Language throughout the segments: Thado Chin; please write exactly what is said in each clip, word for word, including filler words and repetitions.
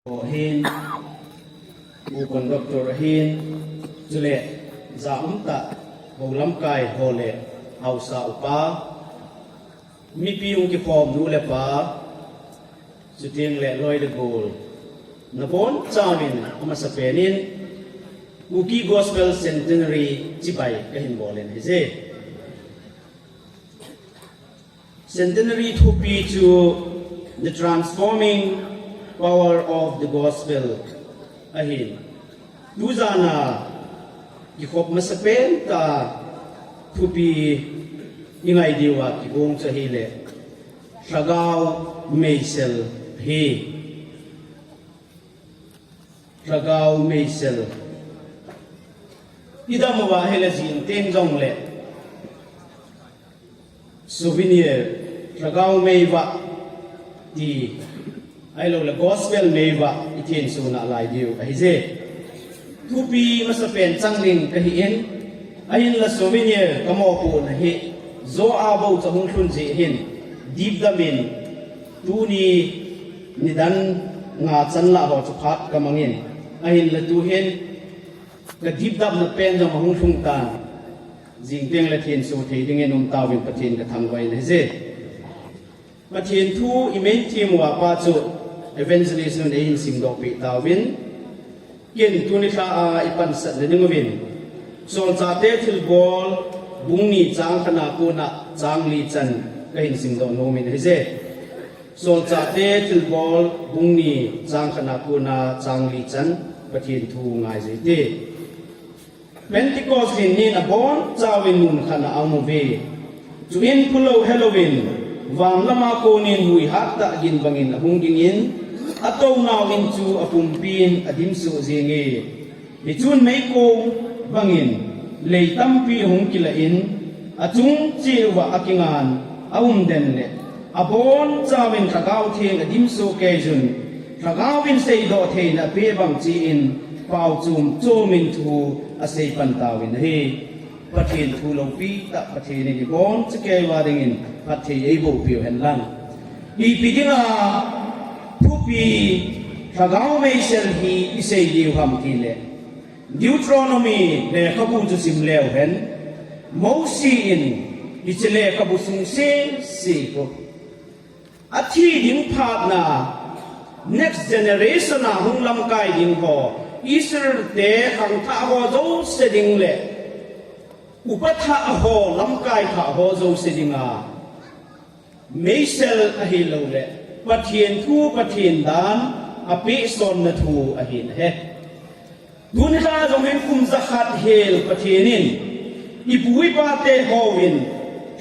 Ahin, u conductor ahin, chule, ja umtah, ho lamkai ho le, haosa upa, mipi hung kikhom nu le pa, chuteng le loi le gol, nabonchauvin amasapen in, Kuki Gospel Centenary chibai kahin bol in ahije. Centenary thupi chu The Transforming Power of the Gospel ahin. Tujana kikhop masapen tah thupi ingai diuva kigong chu ahile Lhagao meisel hi. Lhagao meisel. Idam uva ahile jing teng jongle souvenir, Lhagao meivah ti, ahiloule gospel meivah ithenso nalai diu ahije. Thupi masapen chang ding kahin, ahinla souvenir kamopohna hi, jo a bou chu ahung lhun jeh hin, dipdam in, tuni nidan nga chan lah ho chu phat kamangin, ahinla tuhin, kadipdamna pen jong ahung lhung tan, jing teng le thenso thei dingin umtauvin Pathen kathangvah in ahije. Pathen thu imain them uva pa chu evangelist nun eihin simdoh peh tauvin, ken tuni lha a ipansatna dinguvin, Solchahte thilbol bung ni chang khatna kona chang li chan kahin simdoh nomin ahije. Solchahte thilbol bung ni chang khatna kona chang li chan Pathen thu ngai jeh hite. Pentecost hin nin abonchauvin mun khatna aum uve. Chuin phulou helouvin, van lama konin huihat tah gin bangin ahung gingin, atounau in chu apumpin adimsoh jenge. Hichun meikong bangin lei tampi ahung kilah in, achung cheh uva akingan aum den le, abonchauvin Lhagao Theng adimsoh keijun, Lhagaovin seidoh theina apeh bang cheh in, pao chom chomin thu asei pan tauvin ahi. Pathen thu loupi tah Pathen in ibonchauva dingin phatthei eiboh piu hen lang. Ipi dinga thupi Lhagao meisel hi isei diu ham tile, Deuteronomy lekhabu chu sim leu hen, Mosi in hiche lekhabu sung sese khu athi ding phatna, next generation a hung lamkai ding ho, Israel te khangthah ho jouse ding le upa thah ho, lamkai thah ho jouse dinga meisel ahiloule Pathen thu, Pathen dan apehsonna thu ahin ahi. Tuni lha jong hin kum jakhat hel Pathen in ipu ipa te hon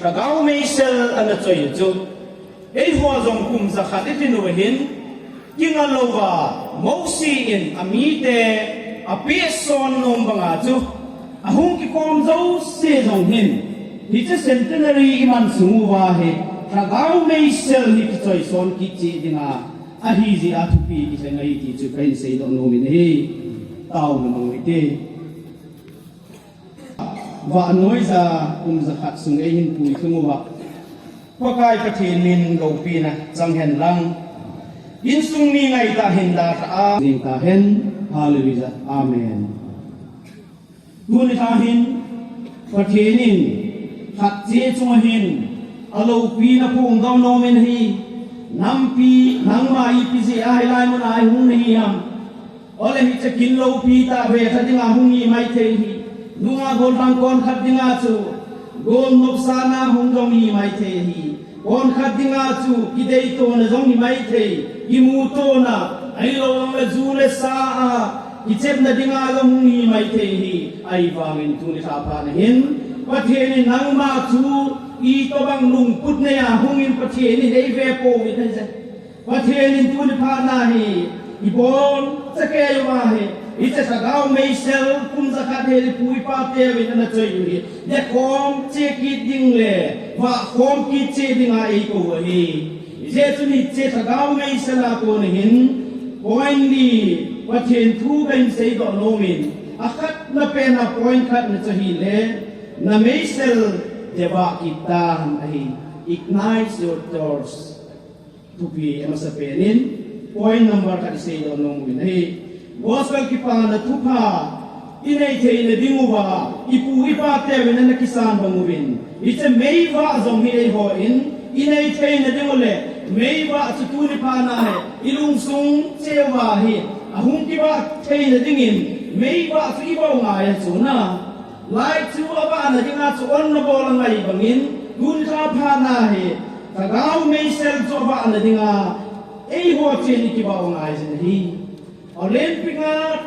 Lhagao meisel ana choi u chu, eiho jong kum jakhat ilhin uva hin kinga louva Mosi in amite apehson nom banga chu ahung kikhom jouse jong hin, hiche centenary iman sung uva hi Lhagao meisel hi kichoison kit cheh dinga ahi jeh a thupi kisei ahi ti chu kahin seidoh nomin ahi. Taona mang u hite. Vahnoija kum jakhat sung eihin puitong uva, Pakai Pathen min loupina chang hen lang, insung mi ngaitah hin dalha a jing tahen. Hallelujah. Amen. Tuni lha hin Pathen in khat cheh chunga hin aloupina phongdoh nomin ahi. Nampi, nangma ipi jeh a hilai mun a ihung nahi ham? Ole hiche kin loupi tah ve khat dinga hung hi maithei ahi. Nunga gollhang kon khat dinga chu gol nopsahna hung jong hi maithei ahi. Kon khat dinga chu kideitona jong hi maithei, kimutona, ahilouleh ju le sa a kichepna dinga jong hung hi maithei ahi. Ahivangin tuni lha phat na hin Pathen in nangma chu itobang lungput neiya hungin Pathen in eive pouvin ahi. Pathen in tuni phat na hi ibonchauva hi, hiche Lhagao meisel kum jakhat hel ipu ipa teuvin ana choi u hi, dekhom cheh kit ding le vahkhom kit cheh dinga eikou u ahi. Hijeh chun hiche Lhagao meisel a kona hin point li Pathen thu kahin seidoh nomin, akhatna pen a point khatna chu ahile, na meisel devah kit tan ahi. Ignite your thirst. Thupi amasapen in, Point number khat isei doh nom uvin ahi. Gospel kipana thupha inei theina diuva ipu ipa teuvin ana kisan bang uvin, hiche meivah jong hi eihon inei theina diu le meivah chu tuni phat a hi ilungsung cheh uva hi ahung kivah theina dingin meivah chu ivah u ngai a chu na. Light chu avahna dinga chu on nabol angai bangin, tuni phat a hi lhagao meisel chu avahna dinga eiho cheh in ikivah u ngai jin ahi. Olympic a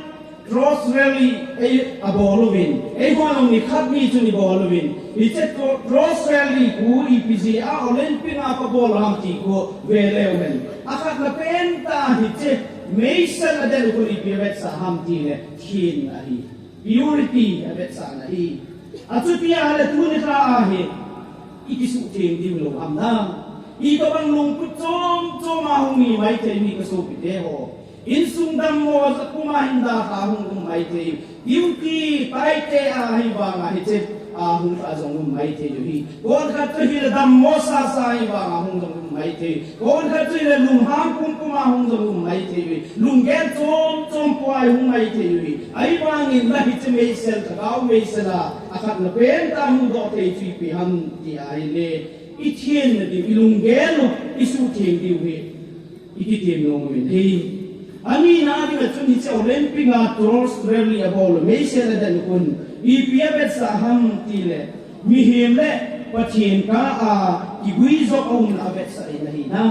Rose Rally ei abol uvin, eiho jong nikhat ni chun ibol uvin, hiche Rose Rally khu ipi jeh a Olympic a kabol ham ti khu ve leu hen. Akhatna pen tah hiche meisel aden u khu ipi avetsah ham tile thenna ahi. Purity avetsahna ahi. Achuti ahile tuni phat a hi ikisuhtheng diu lou ham na. Itobang lungput chom chom a hung hi maithei u hi kasopite ho. Insung dammo ja puma hin dalha hung um maithei u. Duty taite ahivanga hiche a hung kha jong um maithei u hi. Kon khat chu hile dammo sasa ahivanga hung jong um maithei u. Kon khat chu hile lunghang pumpum a hung jong um maithei u hi. Lunggel chom chom pua hung maithei u hi. Ahivangin la hiche meisel, lhagao meisel a, akhatna pen tah a mudoh thei chu ipi ham ti ahile, ithenna diu, ilunggel u isuhtheng diu hi ikitem nom uvin ahi. Anina dinga chun hiche Olympic a Rose Rally abol u meisel aden u khun ipi avetsah ham tile, mihem le Pathen kah a kiguijop aumna avetsah in ahi na.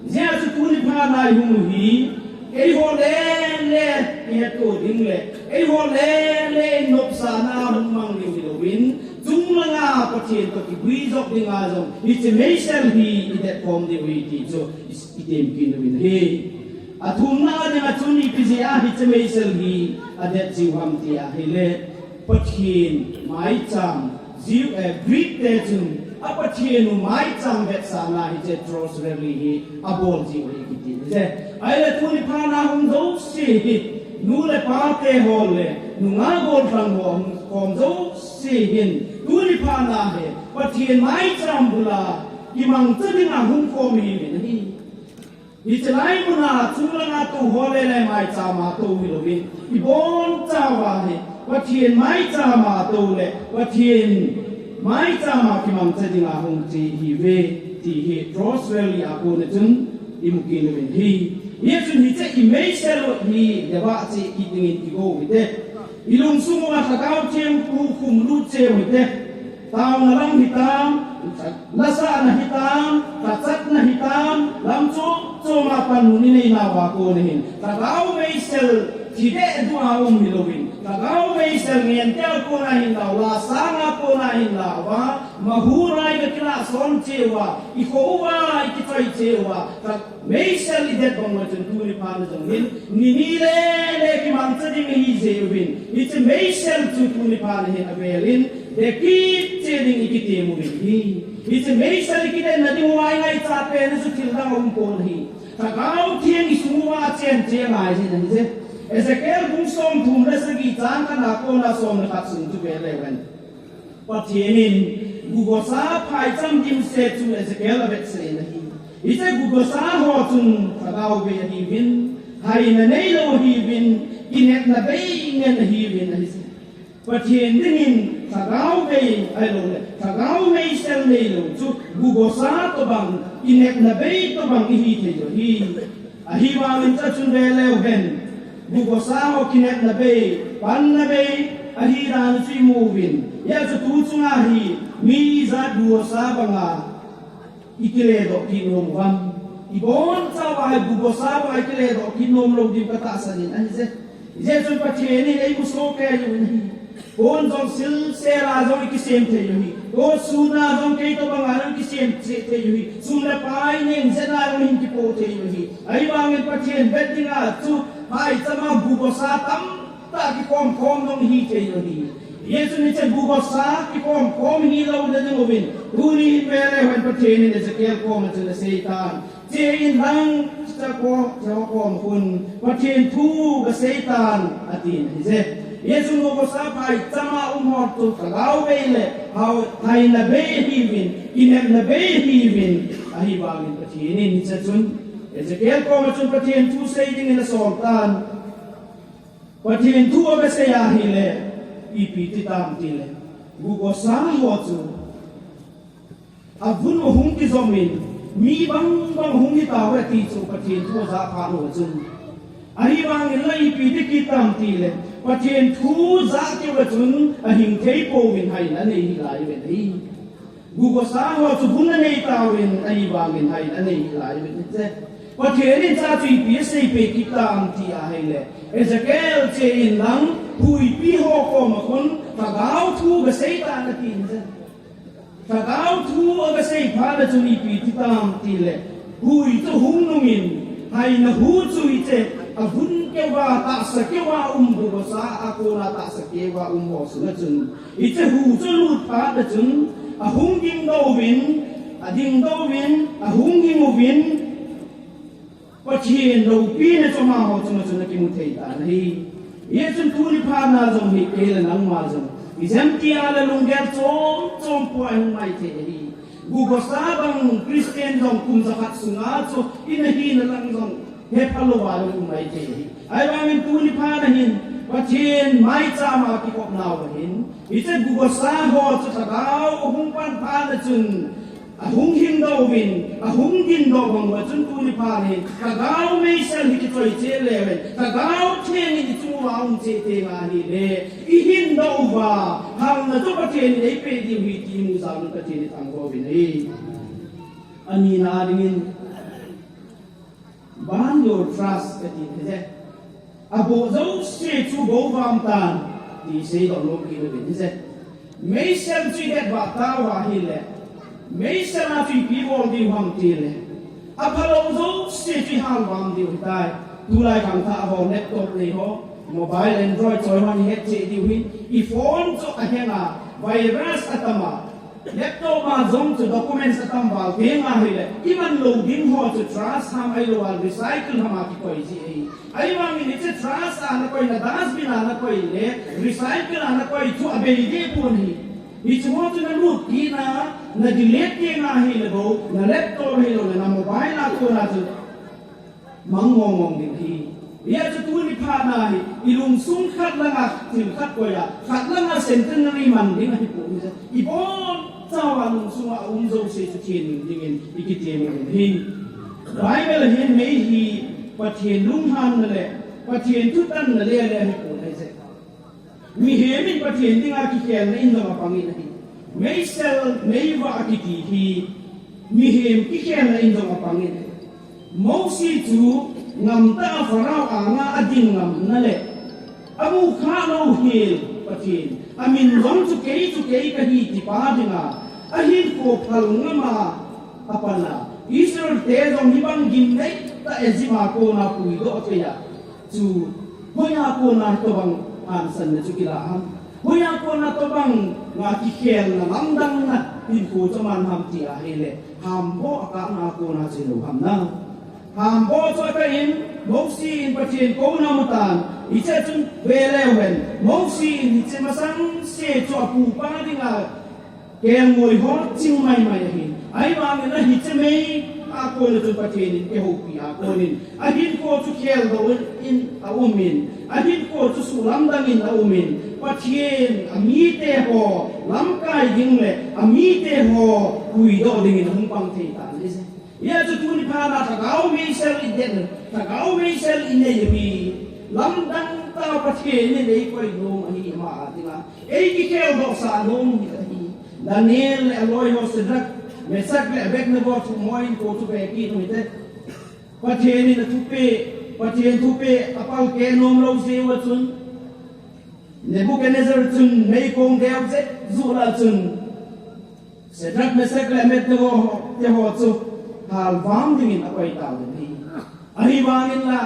Hijeh a chu tuni phat a ihung u hi, eiho lele ihetto ding le, eiho lele inopsahna hung mang ding hilouvin, chunglanga Pathen toh kiguijop dinga jong hiche meisel hi idet khom diu ahi ti chu i, item kit uvin ahi. Athumna dinga chun ipi jeh a hiche meisel hi adet jiu ham ti ahile, Pathen maicham, Jew, eh, Greek te chun a Pathen u maicham vetsahna hiche Rose Rally hi abol jiu ahi kiti ahi. Ahile tuni phat a hung jouse hi, nu le pa te ho le nungah gollhang ho hung khom jouse hin, tuni phat a hi Pathen maicham bula kimangcha dinga hung khom ihiuvin ahi. Hiche lai muna chunglanga tou ho lele maicham a tou hilouvin, ibonchauva hi Pathen maicham a tou le Pathen maicham a kimangcha dinga hung che ihiuve ti hi Rose Rally a kona chun imu kit uvin ahi. Hijeh chun hiche imeisel u hi debah cheh kit dingin kigo u hite. Ilungsung uva Lhagao Theng pu khum lut cheh u hite. Taona lam hitam, lasahna hitam, lhachatna hitam, lam chom chom a panmun inei nauva kona hin, lhagao meisel thi dehduh a um hilouvin, lhagao meisel ngen tel kona hinla, la sanga kona hinla, uva, mahulai kakilah son cheh uva, ikho uva, ikichoi cheh uva, lha-, meisel idet bang uva chun tuni phat a jong hin, ni ni lele kimangcha ding ihi jeh uvin, hiche meisel chu tuni phat a hin avel in, dekit cheh ding ikitem uvin ahi. Hiche meisel ikidetna diuva ingaichat pen chu thil dang aumpon ahi. Lhagao Theng isung uva achen cheh angai jin ahi je. Ezekiel bung somthum le sagi chang khat a kona som le khat sung chu ve leu hen. Pathen in gugosa phaicham dimset chu Ezekiel avetsah in ahi. Hiche gugosa ho chun lhagao bei ahiuvin, haina neilou ahiuvin, kinepna bei ngen ahiuvin ahi. Pathen dingin lhagao bei ahilou le lhagao meisel neilou chu gugosa tobang, kinepna bei tobang ihi thei u ahi. Ahivangin chachun ve leu hen, gugosa ho kinepna bei, panna bei ahi dan chu imu uvin. Hijeh chun tu chunga hi mi ijat gugosa banga ikiledoh kit nom uvam? Ibonchauva hi gugosa banga ikiledoh kit nom lou diu katahsan in ahi je. Hijeh chun Pathen in eimu soh kei u ahi. Pon jong silsel a jong ikisem thei u ahi. Pon suna jong kei tobanga jong ikisem thei u ahi. Sum le pai neng jeh a jong hin kipoh thei u ahi. Ahivangin Pathen vet dinga chu phaichama gugosa tamtah kikhom khom jong ihi thei u ahi. Hijeh chun hiche gugosa kikhom khom hilouna diuvin, tuni hin ve leu hen Pathen in Ezekiel koma chun aseitan. Che in lang, cha ko, cha ko kom khun, Pathen thu kaseitan, atin ahi je. Hijeh chun gugosa phaichama um ho chu lhagao bei le, hao, haina bei ahiuvin, kinepna bei ahiuvin, ahivangin Pathen in hiche chun Ezekiel koma chun Pathen thu sei dingin asol tan. Pathen thu agasei ahile, ipi ti tam tile, gugosa ho chu avun u hung kijom in, mi bangbang hung hi tauve ti chu Pathen thu ajah phat uva chun. Ahivangin la ipi ti kit tam tile, Pathen thu jah keuva chun ahing thei pouvin haina anei hi lai uve. Gugosa ho chu vun anei tauvin, ahivangin haina anei hi lai uve che. Pathen in cha chu ipi asei peh kit tam ti ahile, Ezekiel che in lang, huipi ho koma khun lhagao thu gasei tan atin che. Lhagao thu agasei phat le chun ipi ti tam tile, hui chu hung nungin, haina hu chu hiche, avun keuva, tahsa keuva um, gugosa a kona tahsa keuva um ho sunga chun, hiche hu chu alut phat le chun, ahung dingdoh uvin, adingdoh uvin, ahung hing uvin, Pathen loupina chu amaho chunga chun akimu thei tan ahi. Hijeh chun tuni phat na jong hi kei le nangma jong, ijemtia le lunggel chom chom poi ahung mai thei ahi. Gugosa bang Christian jong kum jakhat sunga chu ina hina lang jong hepha louva le um mai thei ahi. Ahivangin tuni phat na hin Pathen maicham a kikhop nauva hin, hiche gugosa ho chu lhagao ahung pan phat le chun, ahung hingdoh uvin, ahung dingdoh bang uva chun tuni phat hin, lhagao meisel hi kichoi cheh leuhen, lhagao theng in ichung uva aum cheh teng ahile, ihingdoh uva, halna chu Pathen in eipeh diu ahi ti imu jal un Pathen ithangvah uvin ahi. Anina dingin, Burn your trust, kati ahi. Aboh jouse chu boh vam tan, ti seidoh nom kit uvin ahi. Meisel chu ihet vah tauva ahile, meisel a chu ipi bol diu ham tile, aphalou jouse chu ihal vam diu ahitai. Tulai khangthah ho, laptop nei ho, mobile Android choi ho ihet cheh diu ahin, iphone chu aheng a, virus atam a, laptop a jong chu documents atam val teng ahile, iman lou ding ho chu trash ham ahilou a recycle ham a kikoi ji ahi. Ahivangin hiche trash a nakoina, dustbin a nakoi le recycle a nakoi chu abei deh pon ahi. Hiche ho chu nalut kit a, na delete teng ahile bou, na laptop ahilou le na mobile a kona chu mang mong mong ding ahi. Hijeh chun tuni phat na hi, ilungsung khat langa thil khat koi a, khat langa centenary man ding ahipoi. Ibonchauva lungsung a um jouse chu theng dingin ikitem u ahi. Bible a hin mei hi Pathen lunghanna le Pathen thutanna lele ahipoi. Mihem in Pathen dinga kikhelna in jong apang in ahi. Meisel, meivah kiti hi mihem kikhelna in jong apang in ahi. Mosi chu ngamtah a Pharaoh anga ading ngamna le amu khalou hel Pathen, amin jong chu kei chu kei kahi tipa dinga ahinkho phal ngam a apan a, Israel te jong hibang gimnei tah Egypt a kona puidoh thei a chu, hoiya kona tobang hansanna chu kilah ham? Hoiya kona tobang a kikhelna lamdangna hinkho chu aman ham ti ahile, Ham boh a kahna a kona chu hilou ham na. Ham boh chu akah in, Mosi in Pathen kouna amu tan, hiche chun ve leu hen, Mosi in hiche masang se chu apupa dinga kelngoi ho ching maimai ahi. Ahivangin hiche mei a kona chun Pathen in eihoupi a konin, ahinkho chu kheldoh in aum in, ahinkho chu suhlamdang in aum in, Pathen amite ho lamkai ding le amite ho puidoh dingin ahung pang thei tan ahi. Hijeh chun tuni phat na lhagao meisel i det, lhagao meisel i nei u hi, lamdang tah a Pathen in eikoi nom ahi, ama a dinga eikikheldoh sah nom ahi. Daniel le aloi ho Shadrach, Meshach le Abednego thum ho hinkho chu ve kit u hite. Pathen in athupeh, Pathen thupeh apalkeh nom lou jeh uva chun, Nebuchadnezzar chun meikong deu jeh juh lah chun, Shadrach, Meshach le Abednego ho, te ho chu halvam dingin akoi tauvin ahi. Ahivangin la,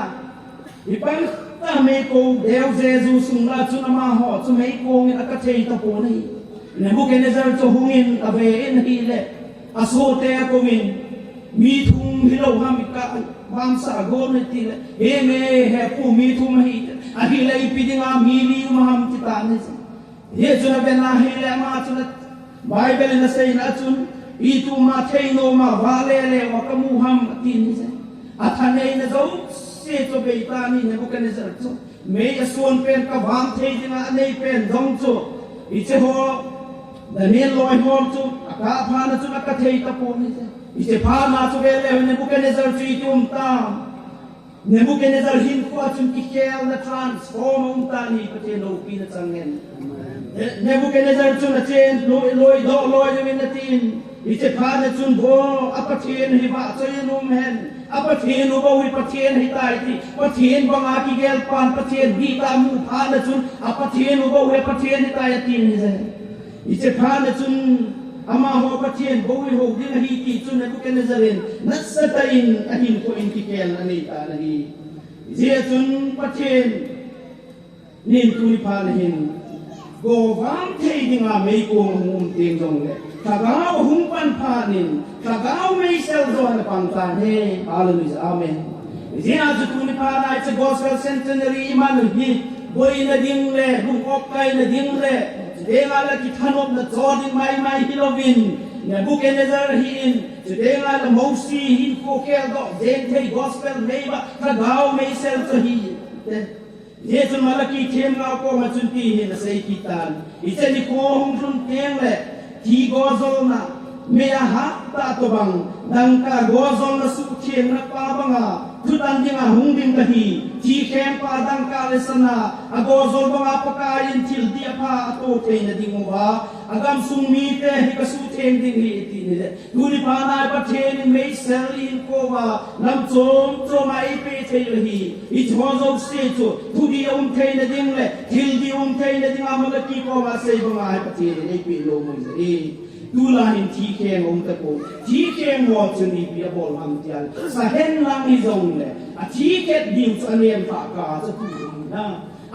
hibang tah meikong deu jeh juh sung lah chun amaho chu meikong in akah thei tapon ahi. Nebuchadnezzar chu hungin ave in ahile, asohte akouvin, mi thum hilou ham ikah vamsah gon e tile, henge, hepu, mi thum ahi, ahile ipi dinga mi li um ham ti tan ahi. Hijeh chun aven ahile ama chun, Bible in aseina chun, ituma theinom a vahle le uva kamu ham atin ahi. Athaneina jouse chu abeitan ahi Nebuchadnezzar chu. Mei ason pen kavam thei dinga anei pen jong chu, hiche ho, Daniel loi ho chu, akah phat na chun akah thei tapon ahi. Hiche phat na chu veleu Nebuchadnezzar chu iti um tam. Nebuchadnezzar hinkhoa chun kikhelna transform aum tan ahi, Pathen loupina chang hen. Ne-, Nebuchadnezzar chun achen, loi, loidoh loi dingin atin. Hiche phat na chun, vo, a Pathen hi vahchoiyin um hen. A Pathen u bou hi Pathen ahitai ti. Pathen banga kigel pan Pathen ahi ti amu phat na chun, a Pathen u bou hi Pathen ahitai atin ahi. Hiche phat na chun, amaho Pathen bou hi hou ding ahi ti chun Nebuchadnezzar in nasatah in ahinkho in kikhelna anei tan ahi. Hijeh chun Pathen in tuni phat na hin, govam thei dinga meikong ahung um teng jongle, lhagao ahung pan phat in, lhagao meisel joh ana pang tan ahi. Hallelujah. Amen. Hijeh a chu tuni phat na hiche Gospel Centenary iman u hi, boina ding le, lung opkaina ding le, chuteng le kithanopna cho ding maimai hilouvin, Nebuchadnezzar ahin, chuteng le Mosi hinkho kheldoh jeng thei gospel neiva, lhagao meisel chu ahi. Hijeh chun Malachi themgao koma chun ti hin asei kit tan. Hiche nikho hung lhun teng le, thi gojolna, mei ahat tah tobang, dangka gojolna suhthengna pa banga, thutan dinga hung ding kahi, thi kheng pa dangka le sana, agojol banga Pakai in thil dih apha ato theina ding uva, agamsung mite hi kasuhtheng ding ahi, ati ahi. Tuni phat na Pathen in meisel hinkho uva lam chom chom a eipeh thei u ahi. Hiche ho jouse chu thudih aum theina ding le thil dih aum theina dinga Malachi koma asei banga hi Pathen in eipeh nom u ahi. Tulai hin thi kheng aum tapon. Thi kheng ho chun ipi abol ham tia, sa hen lang hijongle, athi khet diu chu anem tah kah chu apu ahi na.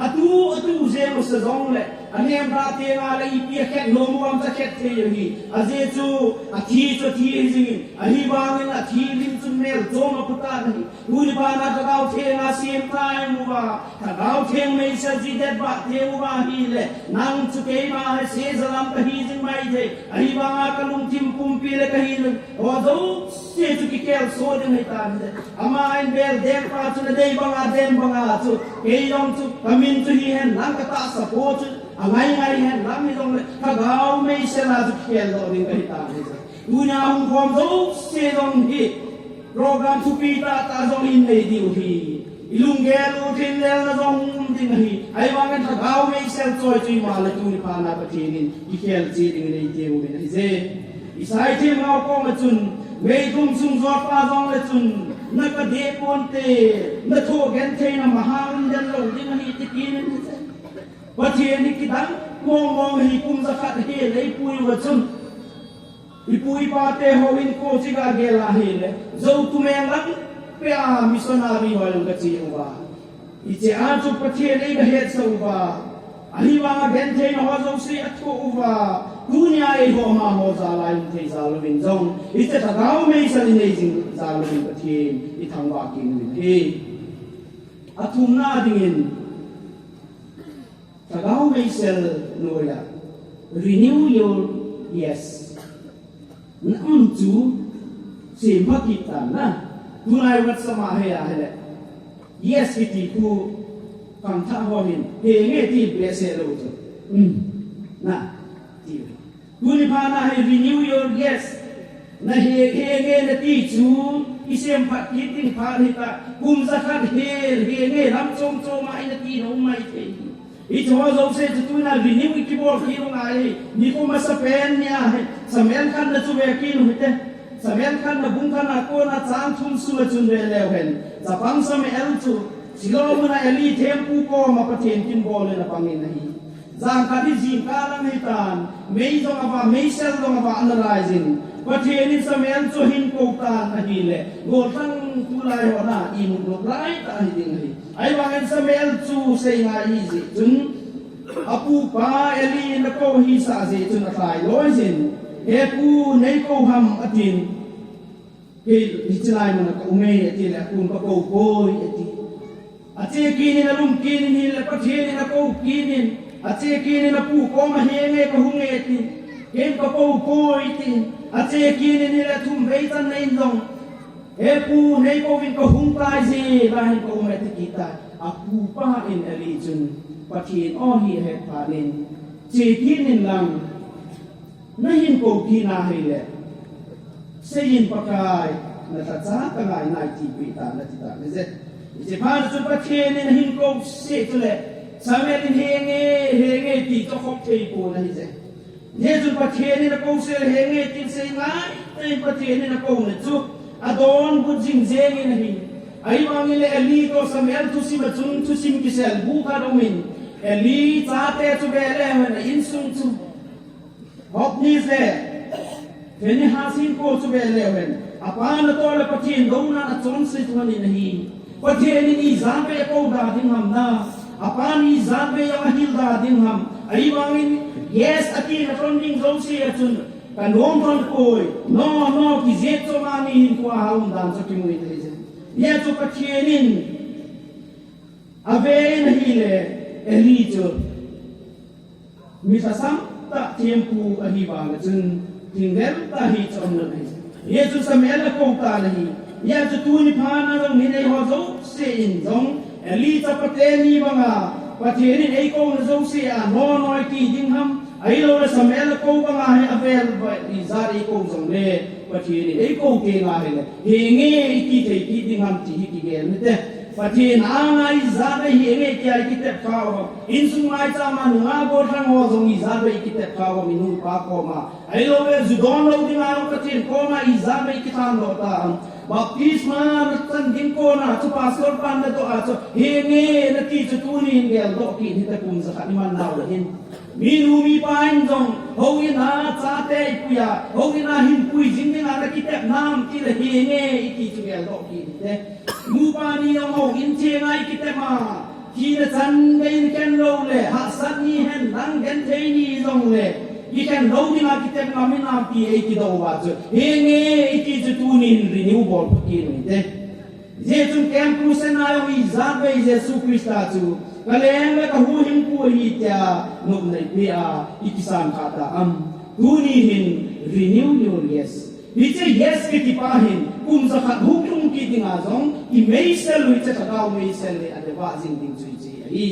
Atu, atu jeng u sa jongle, anem tah teng le ipi akhet nom u ham chu akhet thei u ahi. Ajeh chu, athi chu athi ahi jingin, ahivangin athi lim chun mel chom apu tan ahi. Tuni phat na Lhagao Theng a sem tai uva, Lhagao Theng meisel ji det ba teng uva ahile, nang chu keima hi seija lam kahi jing mai thei. Ahivanga kalungthim pumpi le kahin, ho jouse chu kikhel so ding ahi tan ahi. Ama in bel deng pa chu nadei banga den banga chu, kei jong chu kamin chu hihen lang katahsa po chu, angai ngai hen lang hijongle, Lhagao meisel a chu kikhel doh ding kahi tan ahi. Tunia hung khom jouse jong hi, program thupi tah tah jong in nei diu ahi. Ilunggel u thinlelna jong um ding ahi. Ahivangin Lhagao meisel choi chu ima le tuni phat na Pathen in kikhel cheh ding in eiti uvin ahi je. Isai themgao koma chun, meithum sung jotpa jongle chun, nakadeh ponte, nathoh gentheina maha umden lou ding ahi ti kit in ahi je. Pathen hi kidang mong mong ahi, kum jakhat hel eipui uva chun, ipu ipa te ho hinkho chu iga gel a ahile, Zotumeng lang peh a missionary ho jong kache uva, hiche a chu Pathen eiga hetsah uva, ahivanga gentheina ho jouse athoh uva, tunia eiho amaho jal a ium thei jal uvin jong, hiche Lhagao meisel inei jing jal uvin Pathen ithangvah kit uvin ahi. Athumna dingin, Lhagao meisel noiya, renew your yes. Na um chu sempha kit tan na. Tulai WhatsApp a hei ahile, yes kiti khu khangthah ho hin he nge ti behseh lou chu, um, na, ti. Tuni phat na hi renew your yes. Na he, he nge nati chu, isemphat kit ding phat hita, kum jakhat hel, he nge lam chom chom a inati nom mai thei. Hiche ho jouse chu tunia renew ikibol kit u ngai ahi. Nikho masapen nia hi, Samuel khatna chu ve kit u hite. Samuel khatna bung khatna kona chang thum sunga chun ve leu hen, chapang Samuel chu Shiloh muna Eli thempu koma Pathen kin bol in apang in ahi. Jangkhat hi jingkah lang hitan, mei jong avah, meisel jong avah ana laijin, Pathen in Samuel chu ahin kou tan ahile, goltang tulai ho na imut nop laitah hiding ahi. Ahivangin Samuel chu seingai ahijeh chun, apupa Eli in akou ahisah jeh chun alhai loijin, He pu, neikou ham, atin. Kei hiche lai muna kaume, atile, apun kakou poi, ati. Ache kit in, alum kit in ahile, Pathen in akou kit in, ache kit in apu koma, He nge kahung e, ati. Ken kakou poi, ati. Ache kit in ahile, athum vei channa in jong He pu, nei kouvin kahung tai je, lahin ka um e, ati kit tai. Apupa in Eli chun, Pathen aw hi ahet phat in, che kit in lang, nahin kou kit na hile, seiyin Pakai, na lhacha ka ngai nai tipeh tan, ati tan ahi je. Hiche phat chun Pathen in ahin kou seh chule, Samuel in henge, henge ti chu akhop thei pon ahi je. Hijeh chun Pathen in akou seh le henge tin sei ngai tah in Pathen in akouna chu adonbut jing jeng in ahi. Ahivangin le Eli toh Samuel thusim a chun thusim kisel bu khat aumin, Eli chate chu ve leu hen a insung chu Hophni le Phinehas hinkho chu ve leu hen, apa natoh le Pathen douna achonse lhon in ahi. Pathen in ijat vei akou da ding ham na, apan ijat vei jong ahil da ding ham. Ahivangin yes ati na lhon ding jouse a chun, ka nom lhon poi, no, no, kijep chu amani hinkho a aum dan chu kimu in ahi je. Hijeh chun Pathen in ave in ahile, Eli chu mi lhasam tah thempu ahi vang a chun, thing lel tah hi chu aum lhon ahi. Hijeh chun Samuel akou tan ahi. Hijeh chun tuni phat a jong hin eiho jouse in jong, Eli chapate ni banga, Pathen in eikouna jouse a, no, no iti ding ham, ahilou le Samuel akou banga hi avel ijat eikou jongle, Pathen in eikou teng ahile, henge iti thei kit ding ham ti hi kigel u hite. Pathen anga ijat vei henge tia ikitep kha u ham. Insung maicham a nungah gollhang ho jong ijat vei ikitep kha u ham, inu ipa koma. Ahilou le ju don lou dinga jong Pathen koma ijat vei ikithandoh ta ham. Baptisma nachan ding kona chu pastor pan nadoh a chu henge nati chu tunin geldoh kit hite, kum jakhat iman nau le hin. Minu mipa in jong, houin a chate ipui a, houin a hinpui jing dinga nakitep nam ti le henge iti chu geldoh kit hite. Nupa ni jong houin chenga ikitep a, thina chan gei ikhen lou le, hahsat ni hen lang genthei ni jongle, ikhen lou dinga kitep ngam hinam ti eikidoh uva chu, henge iti chu tunin renew bol phat kit u hite. Hijeh chun Camp Crusade a jong ijat vei Jesu Christa chu, ka leng le ka huhhingpu ahi tia nopna ipeh a, ikisan kha ta ham. Tuni hin renew your yes. Hiche yes kiti pa hin, kum jakhat hung lhung kit dinga jong, imeisel u hiche lhagao meisel hi adevah jing ding chu hiche ahi.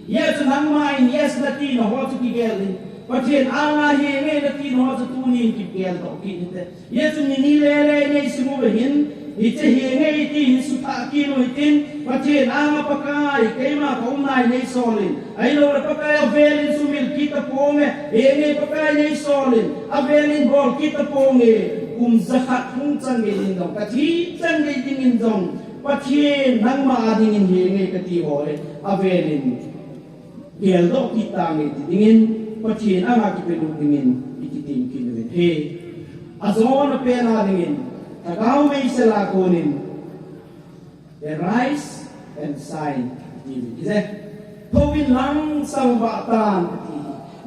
Hijeh chun nangma in yes nati naho chu kigel in, Pathen anga henge nati naho chu tunin kigeldoh kit hite. Hijeh chun ni ni le le neisim uva hin, hiche henge iti hin suthah kit u hitin, Pathen anga Pakai, keima ka umna hi neisol in, ahilou le Pakai avel in sumil kit taponge, henge Pakai neisol in, avel in bol kit taponge, kum jakhat hung chan gei ding jong, kathi chan gei dingin jong, Pathen nangma a dingin henge kati ho hi, avel in geldoh kit tange ti dingin, Pathen anga kipelut dingin ikitem kit u ahi. Ajona pen a dingin, lhagao meisel a konin, arise and shine, ti ding ahi je. Thouvin lang salvah tan, ti.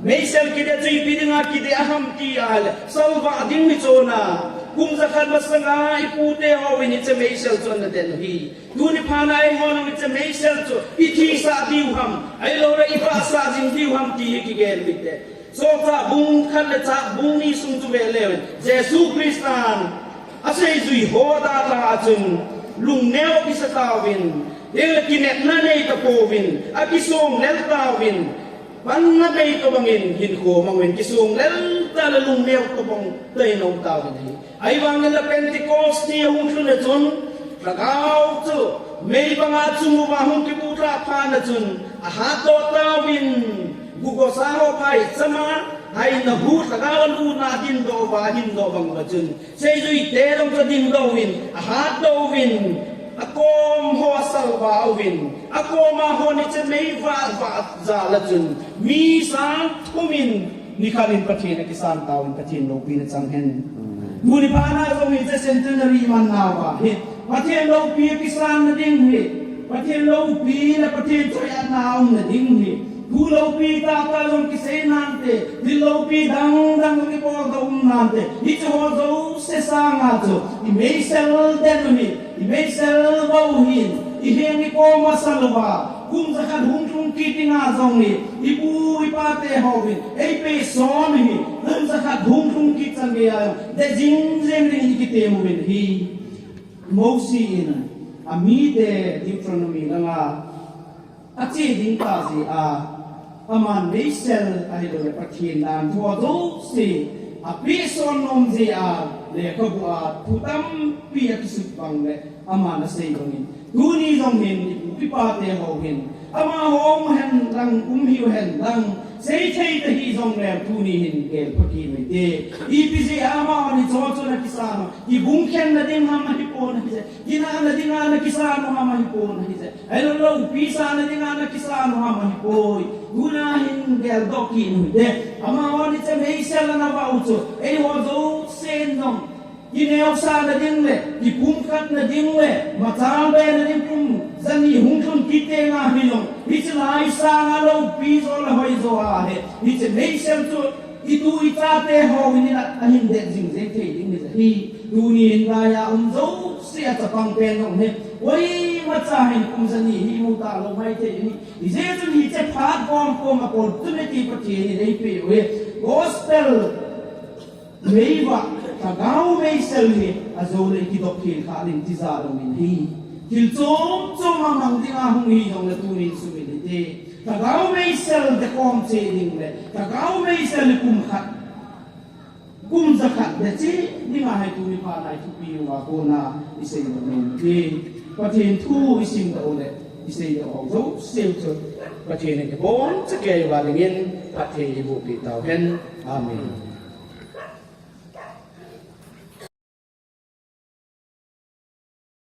Meisel kidei chu ipi dinga kidei ham ti ahile, salvah ding hi chona. Kum jakhat masanga ipute hon hiche meisel chu ana den u ahi. Tuni phat a eihon jong hiche meisel chu ithisah diu ham, ahilou le ivahsah jing diu ham ti hi kigel u hite. Solchah bung khat le chang bung ni sung chu ve leu hen, Jesu Christan aseijui ho dalha a chun, lungneo kisa tauvin, hinlah kinepna nei tapouvin, akisong lel tauvin, panna bei tobangin hinkho mang uvin, kisong lel tah le lungneo tobang tah in um tauvin ahi. Ahivangin la Pentecost ni ahung lhun a chun, lhagao chu meibanga chung uva hung kibulhah phat a chun, ahatdoh tauvin, gugosa ho phaichama, haina hu lhagao a lutna dingdoh uva ahingdoh bang uva chun, seijuite jong chu adingdoh uvin, ahatdoh uvin, akom ho asalvah uvin, akoma hon hiche meivah vah jal a chun, mi sang thum in, nikhat in Pathen akisan tauvin Pathen loupina chang hen. Amen. Tuni phat a jong hiche centenary iman nauva hi, Pathen loupi akisanna ding hi, Pathen loupina, Pathen choiatna aumna ding hi, thu loupi tahtah jong kisei nante, thil loupi dangdang jong ibol doh um nante, hiche ho jouse sanga chu, imeisel den u hi, imeisel bou hin, iheng ikoma sal uva, kum jakhat hung lhung kit dinga jong hi, ipu ipate hon, eipeh son hi, kum jakhat hung lhung kit chan geiya jong, deh jing jeng ding ikitem uvin ahi. Mosi in amite Deuteronomy langa ache ding tah jeh a, aman meisel ahilouleh Pathen dan thu jouse apehson nom jeh a, lekhabu a thu tampi akisut bang le aman asei bangin, tuni jong hin ipu ipate ho hin amaho um hen lang, um hiu hen lang, seithei tahi jongle tuni hin gel pha kit u hite. Ipi jeh a amahon hicheho chu ana kisan u, kibungkhenna ding ham ahipon ahije, kinahna dinga ana kisan u ham ahipon ahije, ahilou loupi sana dinga ana kisan u ham ahipoi. Tuna hin geldoh kit u hite. Amahon hiche meisel ana vah u chu eiho jousen jong kineosahna ding le kipumkhatna ding le machal bena ding kum jani hung lhun kit tenga hilou, hiche lai sanga loupi jo le hoi jo ahi. Hiche meisel chu itu ichate hon in ahin det jing jeng thei ding ahi. Tuni hin laiya um jouse a chapang pen jong hi koimacha hin kum jani hi imu talou maithei ahi. Hijeh chun hiche phat gom koma opportunity Pathen in eipeh u hi. Gospel meivah, lhagao meisel hi ajou le ikidop khel kha ding tija dongin ahi. Thil chom chom amang dinga hung hijongle tunin sumil hite. Lhagao meisel dekhom cheh ding le lhagao meisel hi kum khat, kum jakhat decheh dinga hi tuni phat a ithupi uva kona isei nom u hite. Pathen thu isimdoh u le iseidoh u jouse chu Pathen in ibonchauva dingin phatthei eibohpeh tauhen. Amen.